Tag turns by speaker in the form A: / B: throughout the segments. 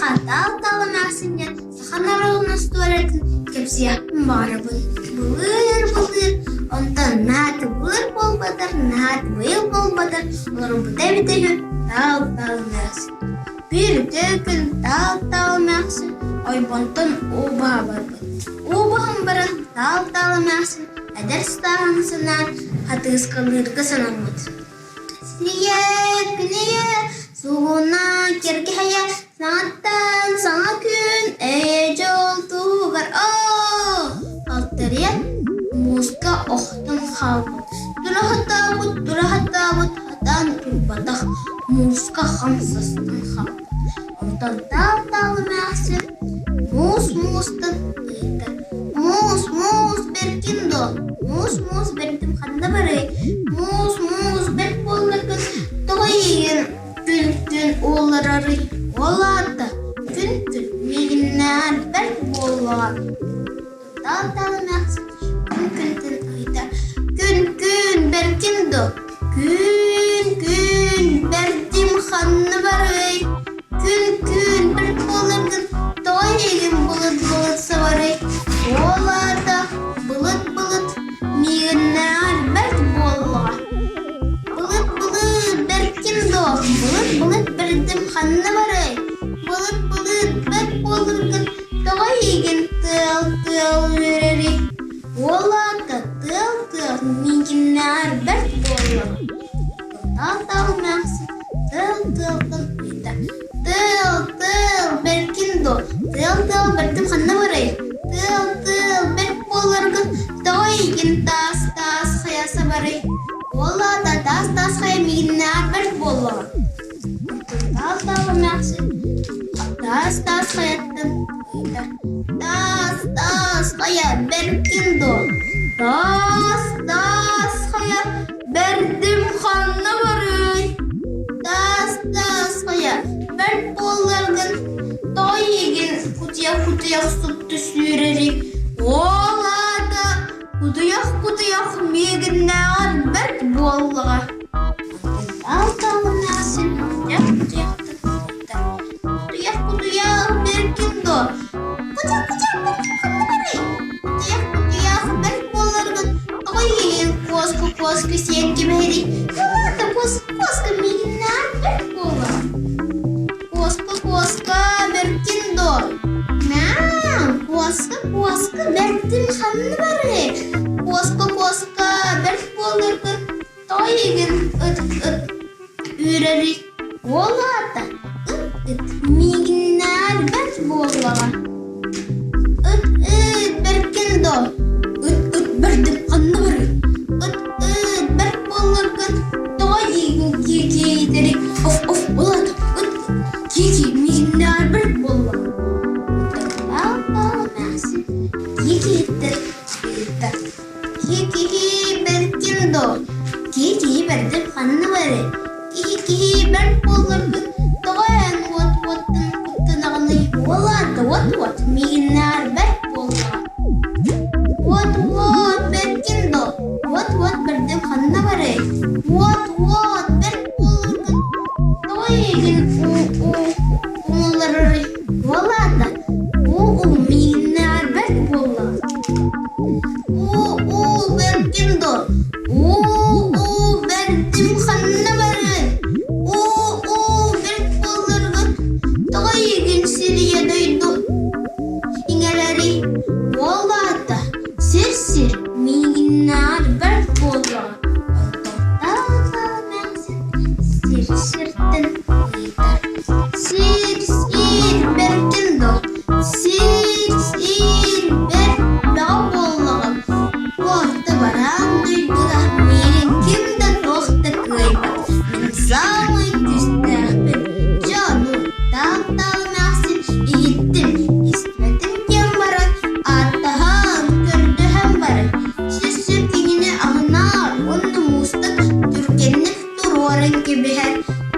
A: Эһиэхэ таал-таал эмээхсин диэн саха норуотун остуоруйатын кэпсиэхпин баҕарабын. Былыыр-былыыр, онтон наатыбыыр буолбатар, наатыбыйыл буолбатар, олорбута эбитэ үһү таал-таал эмээхсин. Биир үтүө күн таал-таал эмээхсин ойбонтон уу баһа барбыт. Уу баһан баран таал-таал эмээхсин эдэр сааһын санаан хатыыскалыырга санаммыт. Сирийэ, күнэйэ, сугуна кэргэһэйэ, саҥаттан саҥа күн эйэ-дьол туһугар оо! Алтарыйа мууска охтон хаалбыт, тура сатаабыт, тура сатаабыт, сатаан турбатах, мууска хам сыстан хаалбыт. Онтон таал-таал эмээхсин муус муустан ыйытар: «Муус, муус бэркин дуо? Муус, муус бэрдим ханна барыай? Муус, муус бэрт буолларгын тоҕо эйигин күн-күн уолларарый? Ол аата күн-күн миигиннээҕэр бэрт буоллаҕа» Таал-таал эмээхсин күн-күнтэн ыйытар: «Күн-күн бэркин дуо? Күн-күн бэрдим ханна барыай? Күн-күн бэрт буоларгын тоҕо эйигин былыт-былыт сабарый? Ол аата былыт-былыт миигиннээҕэр бэрт буоллаҕа. Былыт-былыт бэркин дуо? Былыт-былыт бэрдим ханна барыай? Былыт-былыт бэрт буоларгын тоҕо эйигин тыал-тыал үөрэрий? Ол аата тыал-тыал миигиннээҕэр бэрт буоллаҕа. Таал-таал эмээхсин тыал-тыалтан ыйда: «Тыал-тыал, бэркин дуо? Тыал-тыал бэртим ханна барай? Тыал-тыал, бэрт буоларгын тоҕо эйигин таас-таас хайа сабарый? Ол аата таас-таас хайа миигиннээҕэр бэрт буоллаҕа». Таал-таал эмээхсин таас-таас хайаттан ыйытар: «Таас-таас хайа бэркин дуо? Таас-таас хайа бэрдим ханна барыай? Таас-таас хайа бэрт буолларгын тоҕо эйигин кутуйах-кутуйах супту сүүрэрий? Ол аата кутуйах-кутуйах миигиннээҕэр бэрт буоллаҕа». Таал-таалымнаахсин кутуйах-кутуйахтан ыйытта: «Кутуйах-кутуйах бэркин дуо? Кутуйах-кутуйах бэркин ханна барый? Кутуйах-кутуйах бэрт буолларгын тоҕо эйигин куоска-куоска сиэн кэбиһэрий? Ылаата куоска-куоска миигиннээх бэрт буоллаҕа. Куоска-куоска бэркин дуо? Маа, куоска-куоска бэртин ханна барый? Куоска-куоска бэрт буолларгын Тоҕо эйигин ыт-ыт үүрэрий? Ол аата ыт-ыт миигиннээҕэр бэрт буоллаҕа. Ыт-ыт бэркин дуо? Ыт-ыт бэрдим ханна барый? Ыт-ыт бэрт буолларгын тоҕо эйигин киэкиэйдэрий? Оф-оф ол аата ыт киэкий миигиннээҕэр бэрт буоллаҕа. Таал-таал эмээхсин киэкиһиттэр ыйытта. Киһи-киһи бэркин дуо? Киһи-киһи бэрдим ханна барый? Киһи-киһи бэрт буолларгын тоҕо эн уот-уоттан куттанаҕыный? Ол аата уот-уот миигиннээҕэр бэрт буоллаҕа. Уот-уот бэркин дуо? Уот-уот бэрдим ханна барый? Уот-уот бэрт буолларгын тоҕо эйигин уу-уу умулларарый? Ол аата уу-уу миигиннээҕэр бэрт буоллаҕа. Уу-уу бэркин дуо? Уу-уу бэрдим ханна барыай? Уу-уу бэрт буолларгын тоҕо эйигин сирийэ дойду иҥэрэрий? Ол аата сир-сир миигиннээҕэр бэрт буоллаҕа. Онтон таал-таал эмээхсин сир-сиртэн ыйытар: «Сир-сир бэркин дуо? Сир-сир бэрт бөҕө буоллаҕым, Орто бараан дойдуга миигин ким да туох да кыайбат, мин саамай күүстээхпин, дьэ ону таал-таал эмээхсин иһиттим, истибэтим диэн баран ааттаһан, көрдөһөн баран, сир-сир кинини аһынаар уонна муустан түргэнник туруоран кэбиһэр,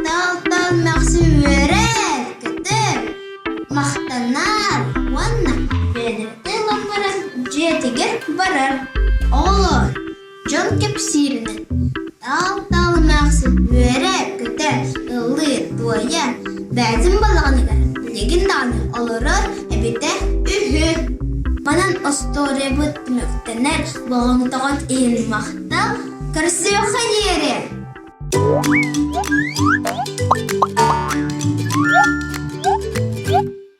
A: таал-таал эмээхсин үөрэр, көтөр, Махтанар уонна бэйэлэртэн ылан баран дьиэтигэр барар. Оҕолоор, дьон кэпсииринэн, таал-таал эмээхсин үөрэ-көтө, ыллыы-туойа бэйэтин балаҕаныгар билигин даҕаны олорор эбитэ үһү. Манан остуоруйабыт түмүктэнэр, болҕомтоҕут иһин махтал, көрсүөххэ диэри!